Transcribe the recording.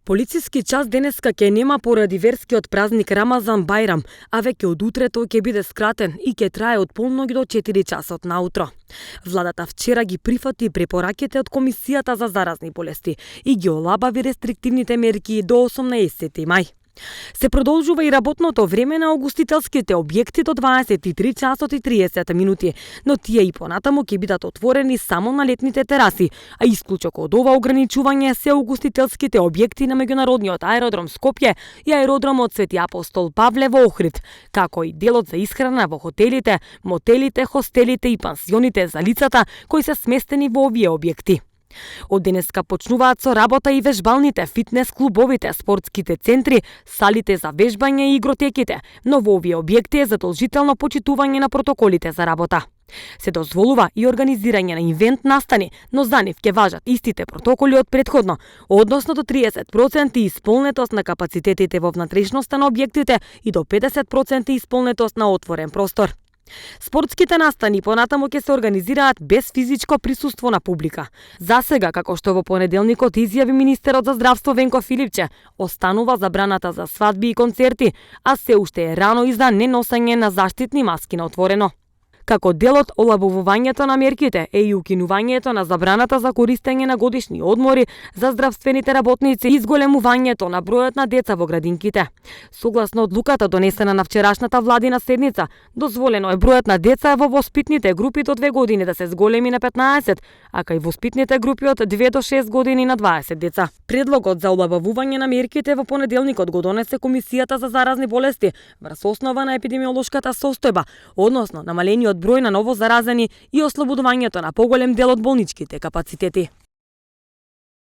Полициски час денеска ќе нема поради верскиот празник Рамазан Бајрам, а веќе од утрето ќе биде скратен и ќе трае од полноќ до 4 часот наутро. Владата вчера ги прифати препораките од Комисијата за заразни болести и ги олабави рестриктивните мерки до 18 мај. Се продолжува и работното време на угостителските објекти до 23 часот и 30 минути, но тие и понатаму ќе бидат отворени само на летните тераси, а исклучок од ова ограничување се угостителските објекти на меѓународниот аеродром Скопје и аеродромот Свети Апостол Павле во Охрид, како и делот за исхрана во хотелите, мотелите, хостелите и пансионите за лицата кои се сместени во овие објекти. Од денеска почнуваат со работа и вежбалните, фитнес клубовите, спортските центри, салите за вежбање и игротеките, но во овие објекти е задолжително почитување на протоколите за работа. Се дозволува и организирање на ивент настани, но за нив ќе важат истите протоколи од претходно, односно до 30% исполнетост на капацитетите во внатрешноста на објектите и до 50% исполнетост на отворен простор. Спортските настани понатаму ќе се организираат без физичко присуство на публика. За сега, како што во понеделникот изјави министерот за здравство Венко Филипче, останува забраната за свадби и концерти, а се уште е рано и за неносење на заштитни маски на отворено. Како дел од олабавувањето на мерките е и укинувањето на забраната за користење на годишни одмори за здравствените работници и изголемувањето на бројот на деца во градинките. Согласно одлуката донесена на вчерашната владина седница, дозволено е бројот на деца во воспитните групи до 2 години да се зголеми на 15, а кај воспитните групи од 2 до 6 години на 20 деца. Предлогот за олабавување на мерките во понеделникот го донесе Комисијата за заразни болести врз основа на епидемиолошката состојба, односно намалениот број на ново заразени и ослободувањето на поголем дел од болничките капацитети.